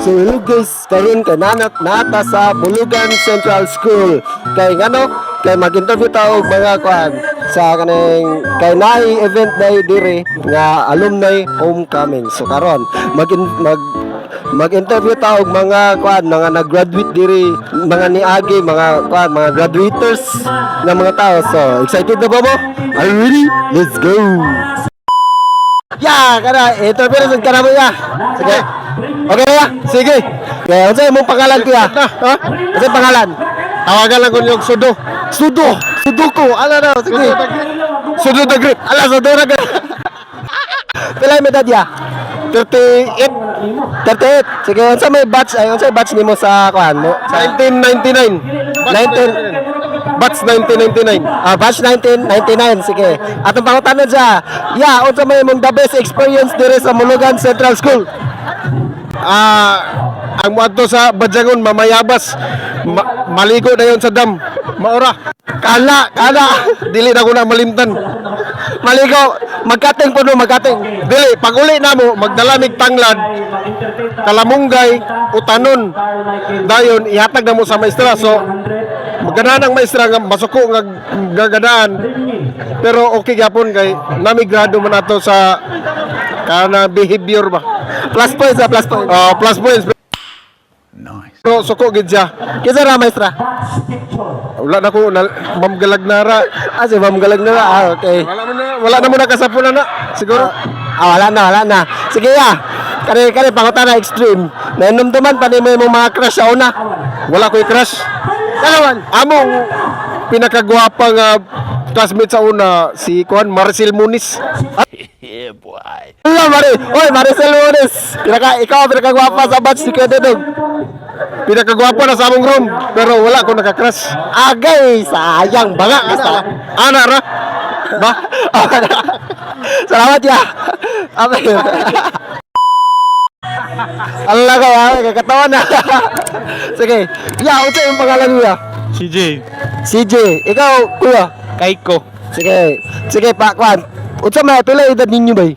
So hello guys, karon kay nanat nata sa Molugan Central School. Kay ngano, kay mag-interview ta og mga kuan sa kaning kay naay event day diri nga alumni homecoming. So karon mag mag mag-interview ta og mga kuan, mga nag-graduate diri, mga niagi, mga kuan, mga graduators nga mga tao. So excited na ba mo? Are you ready? Let's go. Ya, kana interview na sad kana mo ya. Sige. Okay na ya? Sige. Kaya unsa imong pangalan, kuya? Ha? Unsa imong pangalan? Tawagan lang ko niyog Sudo. Sudo. Sudoku. Ala na, sige. Sudo the Great. Ala, sudo na ka. Pila yung edad ya? 38. 38. Sige, unsa may batch ay unsa may batch nimo sa kuan mo? Sa 1999. 19 Batch 1999. Ah, batch 1999. Sige. Atong pangutana siya. Ya, unsa may imong the best experience dire sa Molugan Central School? Ah, ang muadto sa Badyangon mamayabas. Maligo na yon sa dam. Maora. Kala, kala. Dili na ko na malimtan. Maligo, magkating po no, magkating. Dili pag uli na mo magdalamig tanglad, kalamunggay, utanon. Dayon ihatag na mo sa maestra. So maganahan ang maestra nga masuko nga gagadaan. Pero okay gyapon kay namigrado man ato sa kana behavior ba. Plus points, ah, plus points. Ah, plus points. Nice. Pero suko gid siya. Kinsa ra maestra? Wala na ko na, Ma'am Galagnara. Ah, si Ma'am Galag na. Ah, okay. Wala na mo nakasapunan na siguro. Ah, wala na, wala na. Sige ya. Kare kare pangutana extreme. Nainumduman pa nimo imong mga crush sa una. Wala ko'y crush. Dalawan. Among pinakagwapa nga classmate sa una si Kuan Marcel Muniz. Wala, Mari. Oy, Maricel Lunes. Pinaka ikaw ang pinakagwapa sa batch ni Kuya Dodong. Pinakagwapa na sa among room pero wala ko naka-crush. Agay, sayang banga ka. Ana ra. Ba? Salamat ya. Apa yun? Allah ka, ah, kakatawa na. Sige. Ya, unsa yung pangalan niya? CJ. CJ, ikaw, kuya. Kaiko. Sige. Sige, pa, kwan. Unsa may pila edad ninyo bay?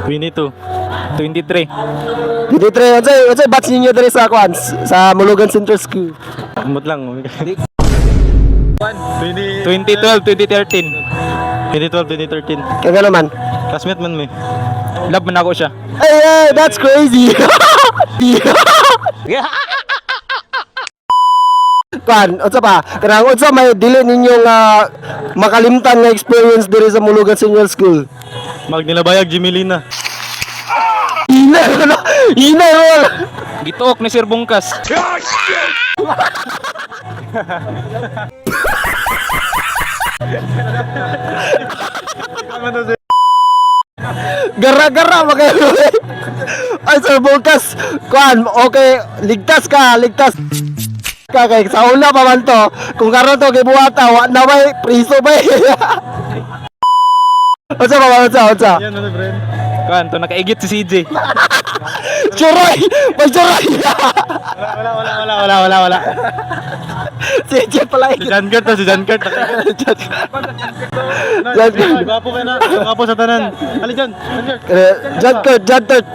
22. 23. 23, unsa batch ninyo diri sa kwan sa Molugan Central School? Umot lang. 2012, 2013. 2012, 2013. Kaya nga naman. Classmate man mi. Love man ako siya. Ay, ay, that's crazy. Kwan, unsa pa? Kanang unsa may dili ninyo nga makalimtan nga experience diri sa Molugan Senior School? Magnilabayag Jimilina. Ina, ano? Ina, wala. Gituok ni Sir Bungkas. Gara-gara makayo. Ay, Sir Bukas, kwan, okay, ligtas ka kay sa una pa man to. Kung karon to gibuhat, wa na bay priso bay. Unsa pa ba, unsa, unsa? Yan ano, friend. Kan to nakaigit si CJ. Churoy! May churoy! Wala, wala, wala, wala, wala, wala. Si Jeff pala. Si John Kurt to, si John Kurt. John Kurt. Gwapo kayo na. Gwapo sa tanan. Ali John. John Kurt. Eh, John Kurt, John Kurt.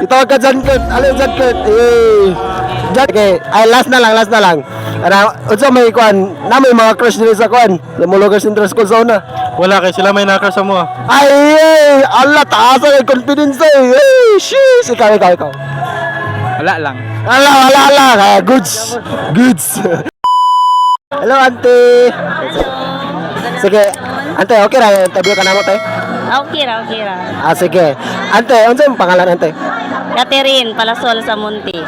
Itawag ka John Kurt. Alin John Kurt? Eh. John, okay. Ay, last na lang, last na lang. Ano, unsa may kuan, na may mga crush diri sa kuan, sa Molugan Central School sa una. Wala kay sila may nakar sa mo. Ay, ay, Allah, taas ang confidence eh. Ay, sheesh. Ikaw, ikaw, ikaw. Wala lang. Ala, wala, wala. Kaya, goods. Goods. Hello, auntie. Sige. Ante, okay ra interview ka na mo, te? Okay ra, okay ra. Ah, sige. Ante, unsa imong pangalan, ante? Catherine Palasol sa Munti.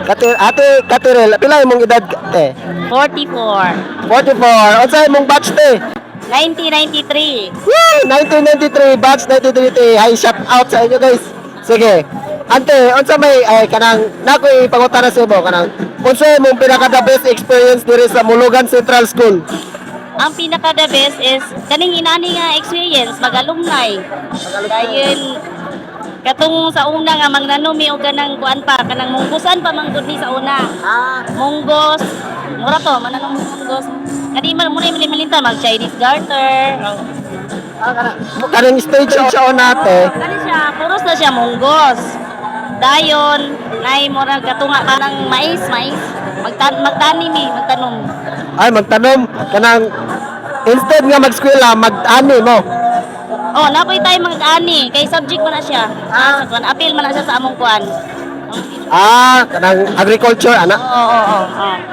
Kate, ate, Katerel, pila imong edad, te? 44. 44. Unsa imong batch, te? 1993. Woo! 1993, batch 1993. Hi, shout out sa inyo, guys. Sige. Ante, unsa may ay kanang nakoy pangutana sa imo kanang unsa imong pinaka the best experience diri sa Molugan Central School? Ang pinaka the best is kaning inani nga experience mag-alumni. Dayon katong sa una nga magnanumi og kanang kuan pa kanang munggusan pa manggod ni sa una. Ah, Munggos, mura to mananong munggos. Kadi man muna yung malintan mag Chinese garter. Kanang stage siya nate. Kani siya, puros na siya munggos. Dayon, nay murag katunga pa ng mais, mais. Magtanim eh, magtanom. Ay, magtanom kanang instead nga mag-eskwela, mag-ani mo. Oh, napoy tayo mag-ani kay subject man na siya. Ah, sa kuan, appeal man na siya sa among kuan. Ah, kanang agriculture ana. Oo.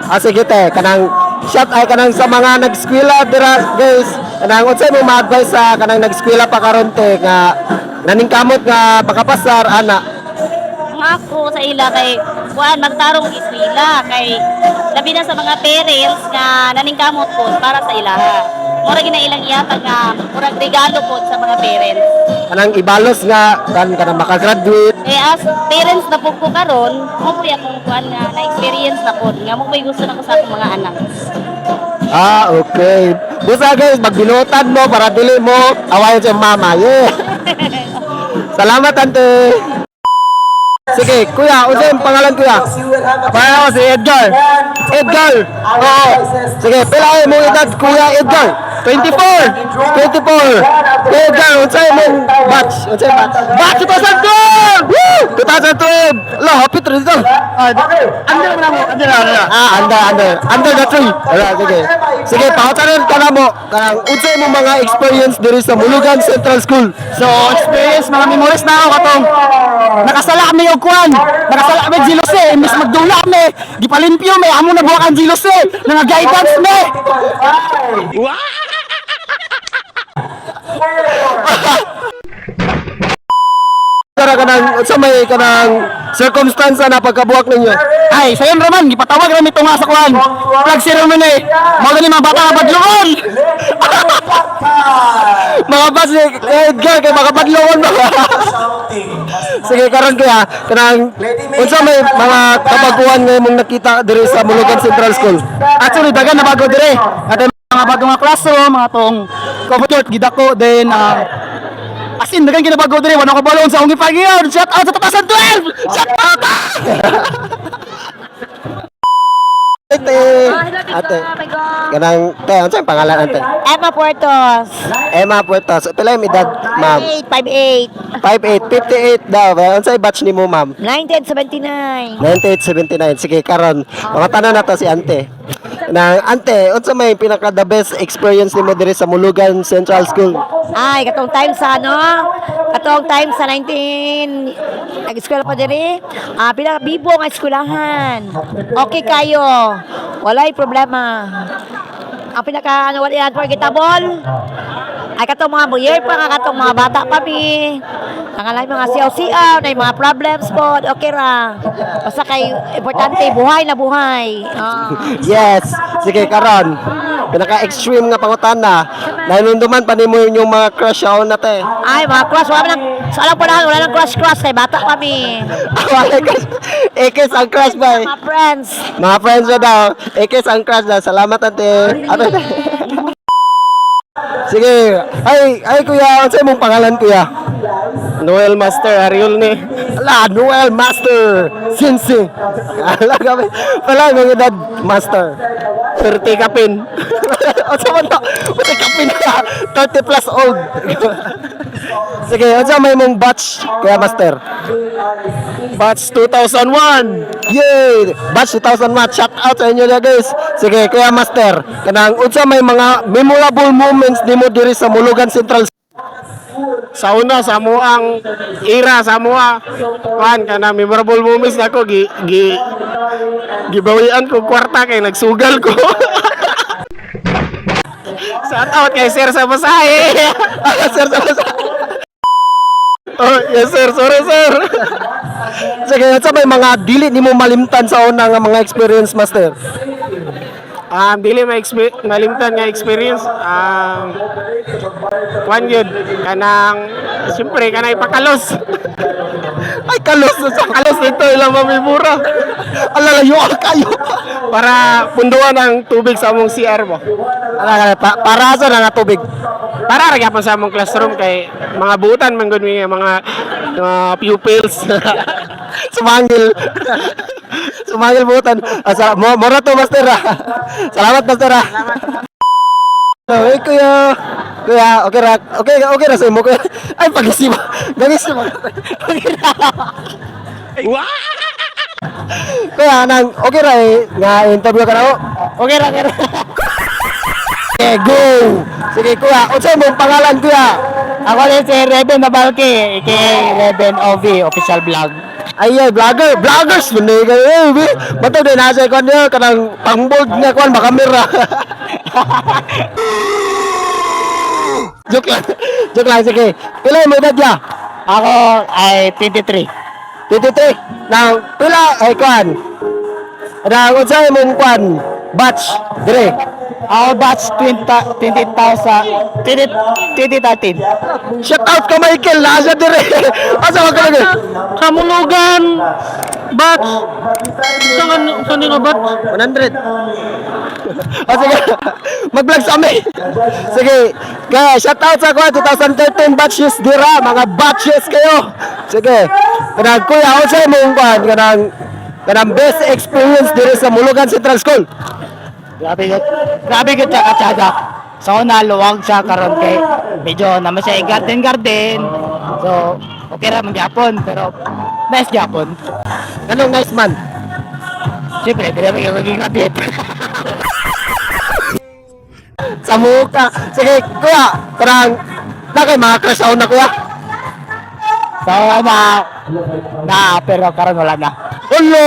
Ah, sige te, kanang shout ay kanang sa mga nag-eskwela dira guys. Kanang unsay mo ma-advise sa kanang nag-eskwela pa karon te nga naningkamot nga makapasar ana? Ang ako sa ila kay kuan magtarong eskwela kay labi na sa mga parents nga naningkamot po para sa ilaha. Mura gina ilang ihatag nga murag regalo po sa mga parents. Kanang ibalos nga kanang makagraduate. Eh as parents na po ko karon, mo po akong kuan nga na experience na po nga mo po'y gusto na ko sa akong mga anak. Ah, okay. Busa guys, magbinutan mo para dili mo awayan sa mama. Yeah. Salamat, ante. Sige, kuya, unsa yung pangalan, kuya? Para ako si Edgar. Edgar. Oo. Sige, pila ay mong edad, Kuya Edgar? 24. 24. Kuya Edgar, unsa imong batch? Unsa imong batch? Batch 2012! Woo! 2012. Ala, happy tree dito. Under na mo, under na. Ah, under, under. Under the tree. Ala, sige. Sige, pangutanan ka na mo. Kanang unsa imong mga experience diri sa Mulugan Central School? So, experience, mga memories na ako katong nakasala kami og kuan. Nakasala kami og Zilose, imbes magdula kami, gipalimpyo may amo na buwak ang Zilose, nga guidance me. Tara kanang unsa may kanang circumstance na pagkabuak ninyo? Ay, sayon raman, gipatawag ra mi tunga sa kuan. Flag ceremony. Mao gani mga bata nga badlongon. Mga bas ni Edgar kay mga badlongon ba? Sige, karon kuya, kanang unsa may mga kabaguhan nga imong nakita diri sa Mulugan Central School? Actually, dagan na bago dire. At mga bago nga classroom, mga tong comfort gidako then as in dagan kinabago dire, wala ko balon sa akong gipagiyon. Shout out sa 2012. Shout out. Ate, ate. Kanang te, unsa yung pangalan ate? Emma Puertos. Emma Puertas. Pila yung edad, ma'am? 58, 58, 58 daw. Eh, unsay batch nimo, ma'am? 58. 1979. 9879. Sige, karon mga tanan na to si ante. Na ante, unsa may pinaka the best experience nimo diri sa Mulugan Central School? Ay, katong time sa ano? Katong time sa 19 nag-eskwela pa diri. Ah, pila bibo nga eskwelahan. Okay kayo. Walay problema. Ang pinaka ano wala unforgettable. Ay katong mga buyer pa nga katong mga bata pa mi. Ang alay mga COCO na mga problems po. Okay ra. Basta kay importante buhay na buhay. Ah. Yes. Sige, karon. Pinaka extreme nga pangutana. Nanunduman pa nimo yung mga crush sa una te. Ay, mga crush. Wala nang, sa alam ko na, wala nang crush-crush. Kay bata kami. Wala crush. Ekis ang crush ba? Mga friends. Mga friends na daw. Ekis ang crush daw. Salamat ate. Ate. Sige. Ay, ay kuya, unsa imong pangalan, kuya? Noel Master Ariel ni. Ala, Noel Master Sensei. Ala kami. Pala mga edad master. 30 kapin. Unsa man to? Unsa kapin ka? 30 plus old. Sige, unsa may mong batch kuya master? Batch 2001. Yay! Batch 2001. Shout out sa inyo na guys. Sige, kuya master, kanang unsa may mga memorable moments nimo diri sa Mulugan Central? Sa una sa amuang era sa amua kuan kana memorable moments nako gi gi gibawian ko kwarta kay nagsugal ko. Shout out kay Sir sa basahe. Sir, sir, sir. Oh, yes sir, sorry sir. Sige, unsa may mga dili nimo malimtan sa una nga mga experience, master? Dili ma malimtan nga experience. Kuan yun kanang siyempre kanang ipakalos. Ay, kalos na sa Kalos nito ilang mamimura Ala, layo ka kayo. Para punduan ang tubig sa among CR mo. Ala, para sa na nga tubig? Para ra gyapon sa among classroom kay mga buutan man gud mi nga mga mga pupils. Sumangil. Sumangil butan. Asa mo mora to, master ah. Salamat, master ah. Hey, kuya. Kuya, okay ra. Okay ra sa imo, kuya. Ay, pag-isiba. Nag-isiba. Okay ra. Kuya, nang okay ra eh nga interview ka na oh. Okay ra, okay ra. Okay, go. Sige, kuya. Unsa imong pangalan, kuya? Ako rin si Reben Nabalke, aka Reben OV, official vlog. Ay, ay, vlogger, vloggers man eh kayo. Eh, be. Bato din nasa ikon niyo kanang pangbold nga kuan makamera. Joke lang. Joke lang, sige. Pila mo edad ya? Ako ay 23. 23. Now, pila ay kuan. Now, unsa imong kuan? Batch dire. Ako batch 20 20,000 20 2013. Shout out ka, Michael, nasa dire. Asa ka kalagay? Kamulugan batch. Saan saan nila batch? 100. Ah, sige. Mag-vlog sa amin. Sige. Kaya, shout out sa kuya, 2013 batches dira. Mga batches kayo. Sige. Kanang kuya, ako sa imong kuan, kanang best experience diri sa Mulugan Central School. Grabe gud siya katsada. Sa una luwag siya, karon kay medyo naman siya garden garden. So, okay ra man gyapon, pero nice gyapon. Anong nice man? Siyempre, dili man maging kapit. Sa muka. Sige, kuya, kanang na kay mga crush ako na, kuya. So, na na pero karon wala na. Ulo,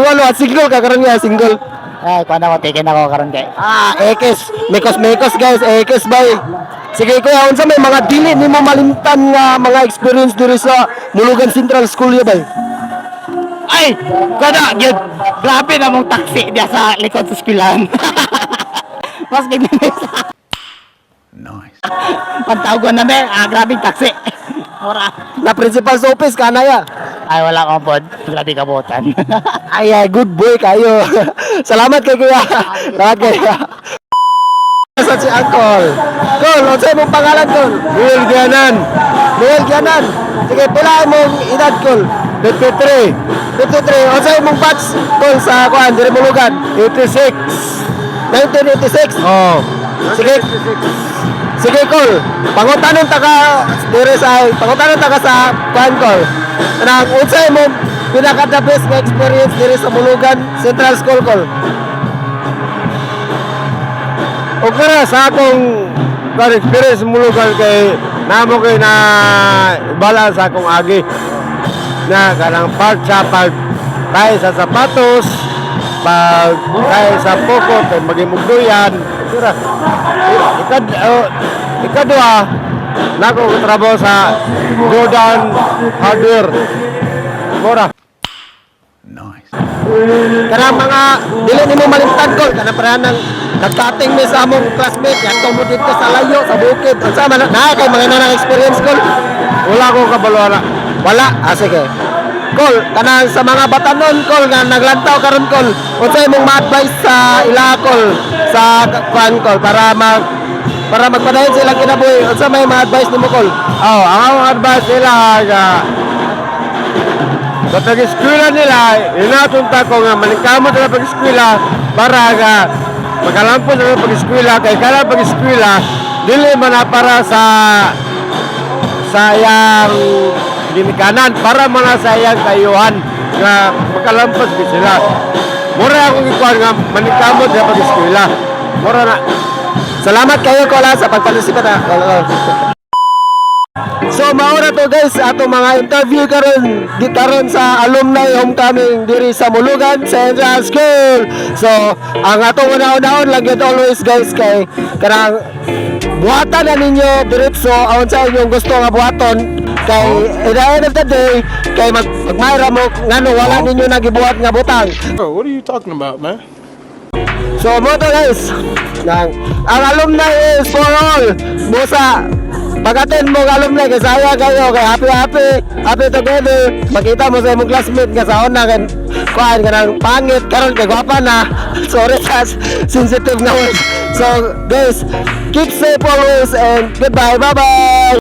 wala single ka karon nga, single. Ay, kuan ako, taken ako karon kay. Ah, ekes. Mekos mekos, guys, ekes bay. Sige kuya, unsa may mga dili nimo malimtan nga mga experience diri sa Mulugan Central School ya bay? Ay, kada gyud. Grabe na mong taxi diya sa likod sa eskwelahan. Mas ginis. Nice. Pantawgon na me, ah, grabe taxi. Ora. Na principal sa office ka na ya. Ay, wala akong pod. Grabe ka buotan. Ay, ay, good boy kayo. Salamat kay kuya. Salamat kay kuya. Sa si Uncle. Kol, unsa imong pangalan, Kol? Noel Gianan. Noel Gianan. Sige, pila imong edad, Kol? 53. 53. Unsa imong batch, Kol, sa kuan diri Mulugan? 86. 1986. Oh. Sige. Sige, Kol. Pangutanon ta ka dire sa pangutanon ta ka sa kuan, Kol. Kanang unsay mo pinaka the best nga experience dire sa Mulugan Central School, Kol? Okay ra sa akong kuan experience Mulugan kay namo kay na bala sa akong agi na kanang part sa pag tayo sa sapatos, pag tayo sa poko kay magimugduyan. Sira. Ikaduha nako trabaho sa Jordan Hardware. Mora. Kanang mga dili nimo malimtan, Kol, kanang parehan ng nagtating mi sa among classmate yadto mo dito sa layo sa bukid. Unsa man na kay mga nanang experience, Kol? Wala ko kabalo ana. Wala. Ah, sige. Kol, kanang sa mga batanon, Kol, nga naglantaw karon, Kol. Unsa imong ma-advise sa ila, Kol, sa kuan, Kol, para magpadayon sa ilang kinabuhi? Unsa may ma-advise nimo, Kol? Oh, ang akong advice nila nga sa pag-eskwela nila, inatunta ko nga maningkamot nila pag-eskwela para nga magkalampos nila pag-eskwela kay kada pag-eskwela dili man na para sa iyang ginikanan, para man na sa iyang kayuhan nga magkalampos gid sila. Mura akong ikuan nga maningkamot nila pag-eskwela. Mura na. Salamat kayo, Kol, ah, sa pagpartisipat ah. Kol, kol. So maura to, guys, ato mga interview karon di karon sa alumni homecoming diri sa Mulugan Central School. So ang atong una-unahon lang yun always, guys, kay kanang buhatan na ninyo diretso ayon sa inyong gusto nga buhaton kay at the end of the day kay magmayra mo ngano wala ninyo nagibuhat nga butang. Bro, what are you talking about, man? So mo to, guys. Nang ang alumni is for all. Busa pag-attend mo ng alumni kay saya kayo kay happy happy happy together. Makita mo sa imong classmate nga sa una kay kuan kanang pangit, karon kay gwapa na. Sorry sa sensitive nga words. So guys, keep safe always and goodbye. Bye bye.